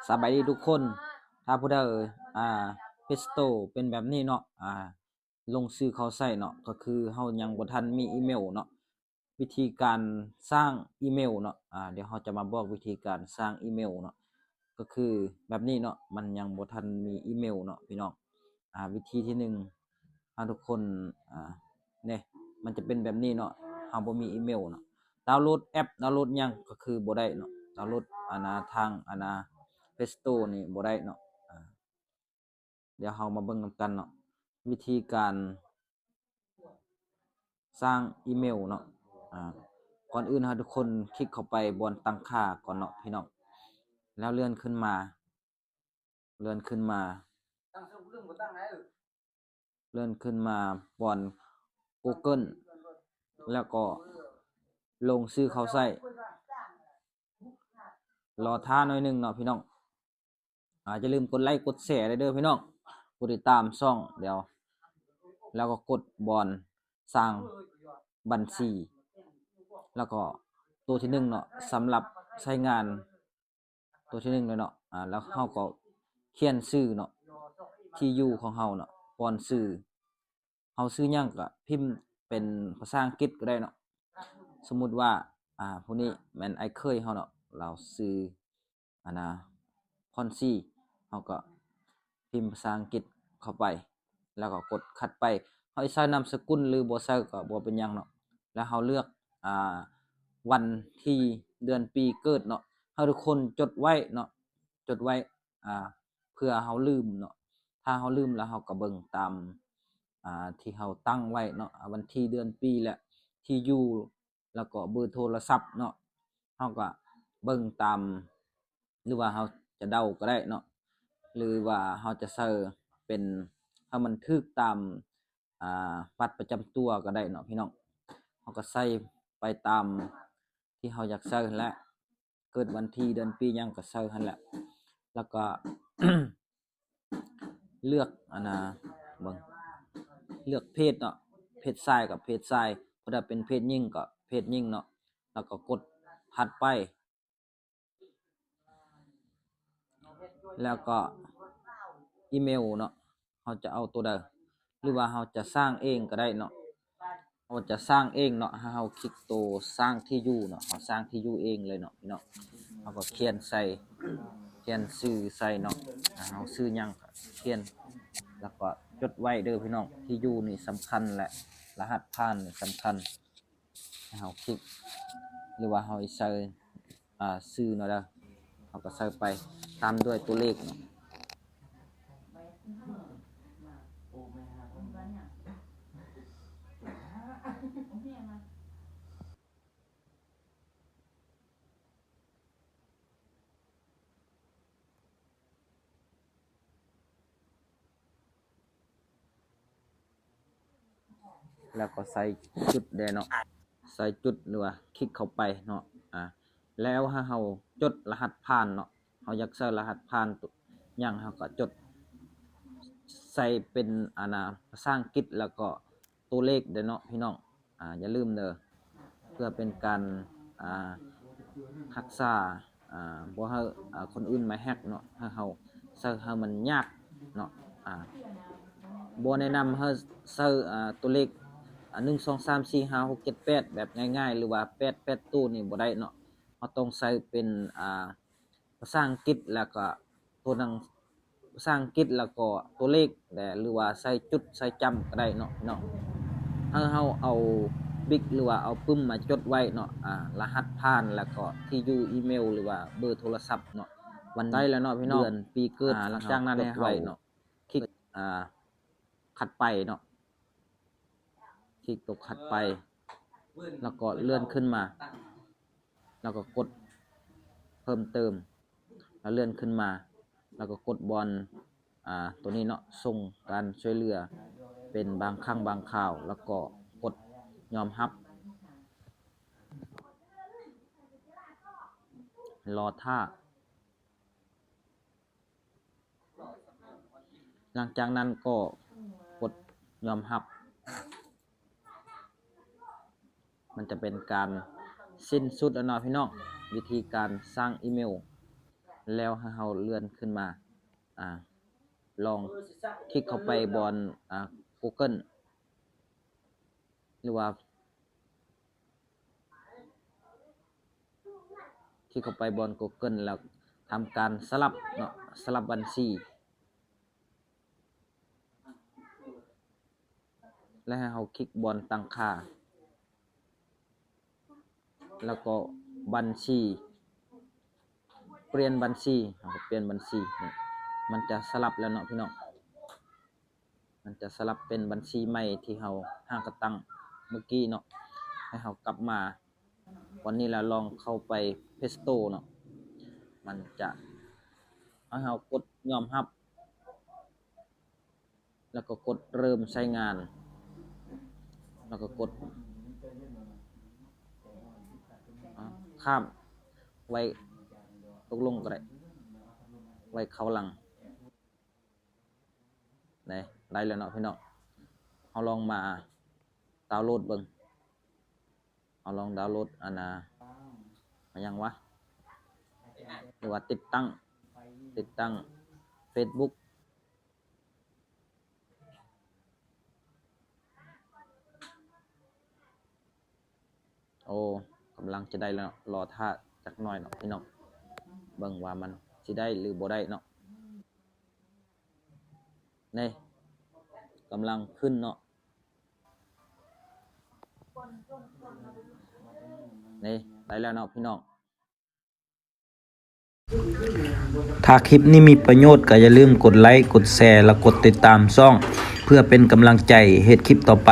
ສະບາຍດີທຸກຄົນ. ຖ້າຜູ້ໃດ ອ່າ Play Store ເປັນແບບນີ້ເນາະ ອ່າ ລົງຊື່ເຂົ້າໃຊ້ເນາະ ກໍຄືເຮົາຍັງບໍ່ທັນມີອີເມວເນາະ. ວິທີການສ້າງອີເມວເນາະ ອ່າ ດຽວເຮົາຈະມາບອກວິທີການສ້າງອີເມວເນາະ ກໍຄືແບບນີ້ເນາະ ມັນຍັງບໍ່ທັນມີອີເມວເນາະພີ່ນ້ອງ. ອ່າ ວິທີທີໜຶ່ງ ເຮົາທຸກຄົນ ອ່າ ນີ້ ມັນຈະເປັນແບບນີ້ເນາະ ເຮົາບໍ່ມີອີເມວເນາະ ດາວໂຫຼດແອັບ ດາວໂຫຼດຫຍັງກໍຄືບໍ່ໄດ້ເນາະ ດາວໂຫຼດ ອັນນ່າ ທາງ ອັນນ່າ Play Store ນີ້ບໍ່ໄດ້ເນາະ. ອ່າ ດຽວເຮົາມາເບິ່ງນຳກັນເນາະ ວິທີການສ້າງອີເມວເນາະ. ອ່າ ກ່ອນອື່ນເຮົາທຸກຄົນຄລິກເຂົ້າໄປບ່ອນຕັ້ງຄ່າກ່ອນເນາະພີ່ນ້ອງ ແລ້ວເລື່ອນຂຶ້ນມາ ເລື່ອນຂຶ້ນມາ ເລື່ອນຂຶ້ນມາບ່ອນ Google ແລ້ວກໍລົງຊື່ເຂົ້າໃຊ້ ລໍຖ້າໜ້ອຍໜຶ່ງເນາະພີ່ນ້ອງ. ອ່າ ຢ່າລືມກົດໄລກົດແຊໄດ້ເດີພີ່ນ້ອງ ກົດຕິດຕາມຊ່ອງ ດຽວ ແລ້ວກໍກົດບ່ອນສ້າງບັນຊີ ແລ້ວກໍໂຕທີໜຶ່ງເນາະ ສຳລັບໃຊ້ງານ ໂຕທີໜຶ່ງເລີຍເນາະ. ອ່າ ແລ້ວເຮົາກໍຂຽນຊື່ເນາະ ທີ່ຢູ່ຂອງເຮົາເນາະ ບ່ອນຊື່ ເຮົາຊື່ຫຍັງກໍພິມເປັນພາສາອັງກິດກໍໄດ້ເນາະ. ສົມມຸດວ່າ ອ່າ ຜູ້ນີ້ແມ່ນອ້າຍເຂີຍເຮົາເນາະ ລາວຊື່ ອັນນ່າ ພອນຊີ ເຮົາກໍພິມພາສາອັງກິດເຂົ້າໄປ ແລ້ວກໍກົດຖັດໄປ. ເຮົາຊິໃສ່ນາມສະກຸນ ຫຼື ບໍ່ໃສ່ກໍບໍ່ເປັນຫຍັງເນາະ. ແລ້ວເຮົາເລືອກ ອ່າ ວັນທີເດືອນປີເກີດເນາະ ເຮົາທຸກຄົນຈົດໄວ້ເນາະ ຈົດໄວ້ ອ່າ ເພື່ອເຮົາລືມເນາະ. ຖ້າເຮົາລືມແລ້ວເຮົາກໍເບິ່ງຕາມ ອ່າ ທີ່ເຮົາຕັ້ງໄວ້ເນາະ ອ່າ ວັນທີເດືອນປີ ແລະ ທີ່ຢູ່ ແລ້ວກໍເບີໂທລະສັບເນາະ ເຮົາກໍເບິ່ງຕາມ ຫຼືວ່າເຮົາຈະເດົາກໍໄດ້ເນາະ ຫຼືວ່າເຮົາຈະໃສ່ເປັນ ໃຫ້ມັນຖືກຕາມ ອ່າ ບັດປະຈຳຕົວກໍໄດ້ເນາະພີ່ນ້ອງ. ເຮົາກໍໃສ່ໄປຕາມທີ່ເຮົາຢາກໃສ່ຫັ້ນແຫຼະ ເກີດວັນທີເດືອນປີຫຍັງກໍໃສ່ຫັ້ນແຫຼະ ແລ້ວກໍ ເລືອກ ອັນນ່າ ເບິ່ງ ເລືອກເພດເນາະ ເພດຊາຍກໍເພດຊາຍ ຜູ້ໃດເປັນເພດຍິງກໍເພດຍິງເນາະ ແລ້ວກໍກົດຖັດໄປ ແລ້ວກໍອີເມວເນາະ ເຮົາຈະເອົາໂຕໃດ ຫຼືວ່າເຮົາຈະສ້າງເອງກໍໄດ້ເນາະ. ເຮົາຈະສ້າງເອງເນາະ ໃຫ້ເຮົາຄລິກໂຕສ້າງທີ່ຢູ່ເນາະ ເຮົາສ້າງທີ່ຢູ່ເອງເລີຍເນາະພີ່ນ້ອງ. ເຮົາກໍຂຽນໃສ່ ຂຽນຊື່ໃສ່ເນາະ ເຮົາຊື່ຫຍັງກໍຂຽນ ແລ້ວກໍຈົດໄວ້ເດີພີ່ນ້ອງ. ທີ່ຢູ່ນີ້ສຳຄັນ ແລະ ລະຫັດຜ່ານນີ້ສຳຄັນ. ໃຫ້ເຮົາຄລິກ ຫຼືວ່າເຮົາຊິໃສ່ ອ່າ ຊື່ເນາະເດີ ເຮົາກໍໃສ່ໄປຕາມດ້ວຍຕົວເລກເນາະ. ແລ້ວກໍໃສ່ຈຸດແດ່ເນາະ ໃສ່ຈຸດ ຫຼືວ່າຄລິກເຂົ້າໄປເນາະ. ອ່າ ແລ້ວໃຫ້ເຮົາຈົດລະຫັດຜ່ານເນາະ ເຮົາຢາກໃສ່ລະຫັດຜ່ານຫຍັງ ເຮົາກໍຈົດໃສ່ເປັນ ອັນນ່າ ພາສາອັງກິດ ແລ້ວກໍ ຕົວເລກເດ້ເນາະພີ່ນ້ອງ. ອ່າ ຢ່າລືມເດີ ເພື່ອເປັນການ ອ່າ ຮັກສາ ອ່າ ບໍ່ໃຫ້ ອ່າ ຄົນອື່ນມາແຮັກເນາະ ໃຫ້ເຮົາໃສ່ໃຫ້ມັນຍາກເນາະ. ອ່າ ບໍ່ແນະນຳໃຫ້ໃສ່ ອ່າ ຕົວເລກ ອ່າ ໜຶ່ງ ສອງ ສາມ ສີ່ ຫ້າ ຫົກ ເຈັດ ແປດ ແບບງ່າຍໆ ຫຼືວ່າ ແປດ ແປດ ໂຕນີ້ບໍ່ໄດ້ເນາະ. ເຮົາຕ້ອງໃສ່ເປັນ ອ່າ ພາສາອັງກິດ ແລ້ວກໍຕົວໜັງ ພາສາອັງກິດ ແລ້ວກໍຕົວເລກແດ່ ຫຼືວ່າໃສ່ຈຸດໃສ່ຈ້ຳກໍໄດ້ເນາະພີ່ນ້ອງ. ໃຫ້ເຮົາເອົາບິກ ຫຼືວ່າເອົາປຶ້ມມາຈົດໄວ້ເນາະ ອ່າ ລະຫັດຜ່ານ ແລ້ວກໍທີ່ຢູ່ອີເມວ ຫຼືວ່າເບີໂທລະສັບເນາະ. ວັນໃດແລ້ວເນາະພີ່ນ້ອງ ເດືອນປີເກີດ ອ່າ ຫຼັງຈາກນັ້ນໃຫ້ເຮົາຈົດໄວ້ເນາະ ຄລິກ ອ່າ ຖັດໄປເນາະ. ຄລິກຕົວຖັດໄປ ແລ້ວກໍເລື່ອນຂຶ້ນມາ ແລ້ວກໍກົດເພີ່ມເຕີມ ແລ້ວເລື່ອນຂຶ້ນມາ ແລ້ວກໍກົດບ່ອນ ອ່າ ຕົວນີ້ເນາະ ສົ່ງການຊ່ວຍເຫຼືອເປັນບາງຄັ້ງບາງຄາວ ແລ້ວກໍກົດຍອມຮັບ ລໍຖ້າ. ຫຼັງຈາກນັ້ນກໍກົດຍອມຮັບ. ມັນຈະເປັນການສິ້ນສຸດແລ້ວເນາະພີ່ນ້ອງ ວິທີການສ້າງອີເມວ. ແລ້ວໃຫ້ເຮົາເລື່ອນຂຶ້ນມາ ອາ ລອງຄລິກເຂົ້າໄປບ່ອນ ອາ Google ຫຼືວ່າ ຄລິກເຂົ້າໄປບ່ອນ Google ແລ້ວທຳການສະຫຼັບເນາະ ສະຫຼັບບັນຊີ ແລ້ວໃຫ້ເຮົາຄລິກບ່ອນຕັ້ງຄ່າ ແລ້ວກໍບັນຊີ ປ່ຽນບັນຊີ ເຮົາກໍປ່ຽນບັນຊີ ນີ້ ມັນຈະສະຫຼັບແລ້ວເນາະພີ່ນ້ອງ. ມັນຈະສະຫຼັບເປັນບັນຊີໃໝ່ທີ່ເຮົາຫາກະຕັ້ງມື້ກີ້ເນາະ. ໃຫ້ເຮົາກັບມາວັນນີ້ລະລອງເຂົ້າໄປ Play Store ເນາະ. ມັນຈະໃຫ້ເຮົາກົດຍອມຮັບ ແລ້ວກໍກົດເລີ່ມໃຊ້ງານ ແລ້ວກໍກົດ ອາ ຂ້າມ ໄວ້ຕົກລົງກໍໄດ້ ໄວ້ເຂົ້າຫຼັງ. ນີ້ ໄດ້ແລ້ວເນາະພີ່ນ້ອງ. ເຮົາລອງມາດາວໂຫຼດເບິ່ງ. ເຮົາລອງດາວໂຫຼດອັນນ່າ ຫຍັງວະ ຫຼືວ່າຕິດຕັ້ງ ຕິດຕັ້ງ Facebook. ໂອ້ ກຳລັງຈະໄດ້ແລ້ວເນາະ. ລໍຖ້າຈັກໜ້ອຍເນາະພີ່ນ້ອງ ເບິ່ງວ່າມັນຊິໄດ້ຫຼືບໍ່ໄດ້ເນາະ. ນີ້ ກຳລັງຂຶ້ນເນາະ. ນີ້ ໄດ້ແລ້ວເນາະພີ່ນ້ອງ. ຖ້າຄລິບນີ້ມີປະໂຫຍດ ກໍຢ່າລືມກົດໄລ, ກົດແຊ ແລະ ກົດຕິດຕາມຊ່ອງ ເພື່ອເປັນກຳລັງໃຈເຮັດຄລິບຕໍ່ໄປ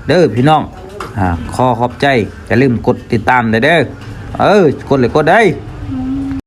ເດີພີ່ນ້ອງ. ອາ ຂໍຂອບໃຈ. ຢ່າລືມກົດຕິດຕາມໄດ້ເດີ. ເອີ ກົດເລີຍ ກົດໄດ້.